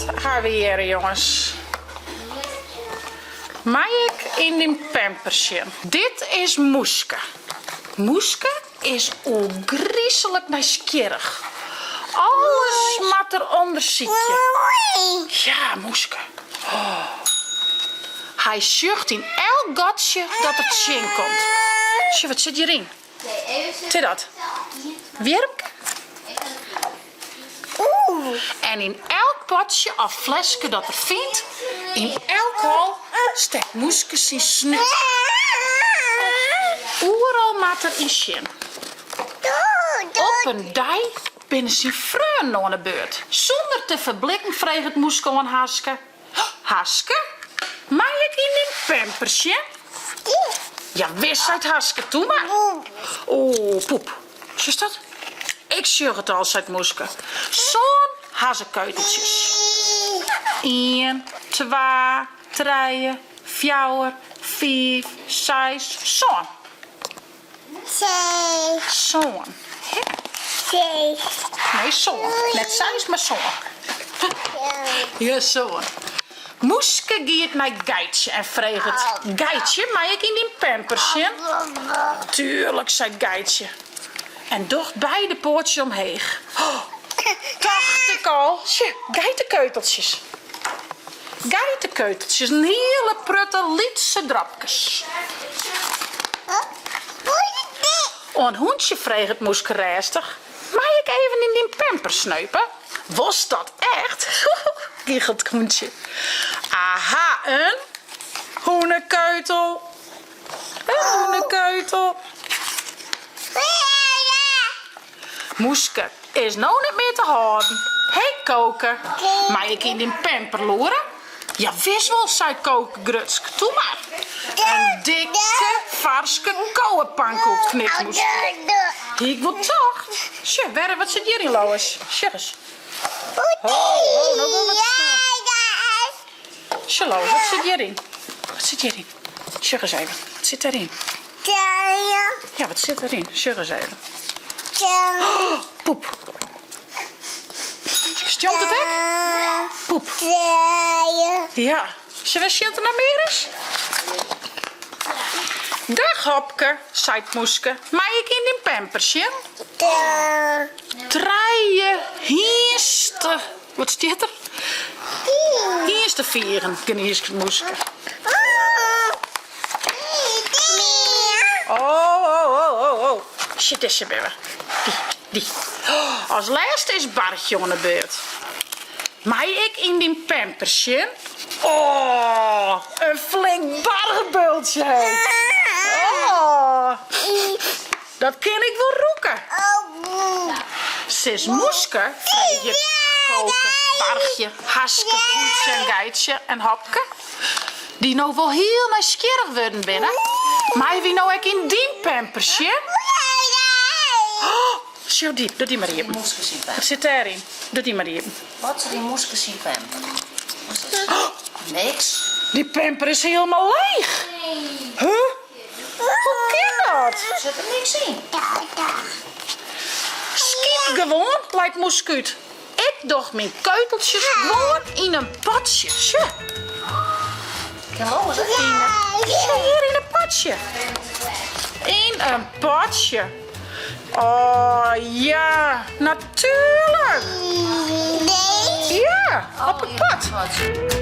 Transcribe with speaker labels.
Speaker 1: Wat ha we hjir, jonges? Mei ik yn dyn pamper sjen? Dit is Moeske. Moeske is oergriselik nijsgjirrich. Alles moat er ûndersykje. Ja, Moeske. Hy sjocht yn elk gatsje dat er tsjinkomt. Sjoch, wat sit hjiryn? Wat is dat? Wjirmke? En yn elk potsje of fleske dat er fynt, yn elk hol, stekt Moeske syn snút. Oeral moat er yn sjen. Op in dei binne syn freonen oan 'e beurt. Sûnder te ferblikken freget Moeske oan Haske, Haske, mei ik yn dyn pamper sjen? Jawis, seit Haske, toe mar. Oeh, poep. Sjochst dat? Ik sjoch it al, seit Moeske. Sân hazzekeuteltsjes. Ien, twa, trije, fjouwer, fiif, seis, sân. Sân. Hè? Nee, sân. Net seis, mar sân. Ja, sân. Moeske giet nei Geitsje en freget, Geitsje, mei ik yn dyn pamper sjen? Tuerlik, seit Geitsje en docht beide poatsjes omheech. Tocht ik al. Sjoch, geitekeuteltsjes. Geitekeuteltsjes, in hiele prutte lytse dropkes. Oan Hûntsje freget Moeske rêstich, Mei ik even yn dyn pamper sneupe? Wolst dat echt? giechelt Hûntsje. Aha, in hûnekeutel. In hûnekeutel. Moeske is no net mear te hâlden. Hee Koke, mei ik yn dyn pamper loere? Jawis wol, seit Koke grutsk. Toe mar. In dikke, farske kowepankoek, knikt Moeske. Hie ik wol tocht. Sjoch, wêr, wat sit hjir yn, Lois? Sjoch ris. Ho, ho, no wol wat snel. Sjoch, Lois, wat sit hjiryn? Wat sit hjiryn? Sjoch ris even. Wat sit dêryn? Ja, wat sit deryn? Sjoch ris even. Oh, poep. Stjonkt it ek? Poep. Ja. Sille we sjen oft der noch mear is? Dag Hopke, seit Moeske. Mei ik yn dyn pamper sjen? Trije hynste. Wat stiet der? Hynstefigen, gniisket Moeske. Oh, oh, oh, oh, oh. Sjoch, dizze binne we. Dy, dy. As lêste is Barchje oan 'e beurt. Mei ik yn dyn pamper sjen? Oh, in flink bargebultsje, hé. Oh, dat kin ik wol rûke. Sis Moeske, freegje Koke, Barchje, Haske, Hûntsje en Geitsje en Hopke, dy't no wol hiel nijsgjirrich wurden binne, Meie wy no ek yn dyn pamper sjen? Sjoch dy, doch dy mar iepen. Wat sit dêryn? Doch dy mar iepen.
Speaker 2: Wat sit yn Moeske syn pamper? Niks.
Speaker 1: Dy pamper is hielendal leech. Huh? Hoe kin dat?
Speaker 2: Der sit der niks yn.
Speaker 1: Skyt gewoan, leit Moeske út. Ik doch myn keuteltsjes gewoan yn in potsje. Sjoch. Sjoch hjir yn in potsje. Yn in potsje. Oh ja, natuerlik. Ja, op in pot.